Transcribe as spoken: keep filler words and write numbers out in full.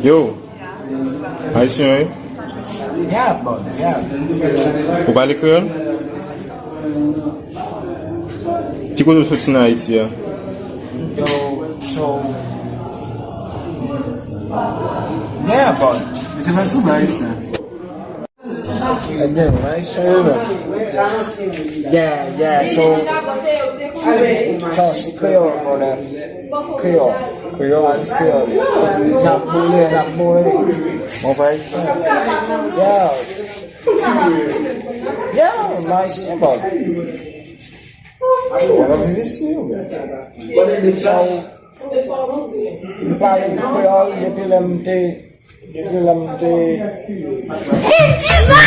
Yo, Ayisyen, wi? Yeah, bro, yeah. Ou pale kreyòl? Ki kote w soti nan Ayiti a? Yo, so, yeah, bro. Misye pa sou Ayisyen. Ebyen, Ayisyen, bro. Yeah, yeah, so, just Creole, brother. Creole. Creole. Creole. N ap boule, n ap boule. Bon, pa Ayisyen. Yeah. Yeah, Ayisyen, bro. N ap viv isi, bro. So, m pale kreyòl depi lè m te Depi lè m te... He Jesus!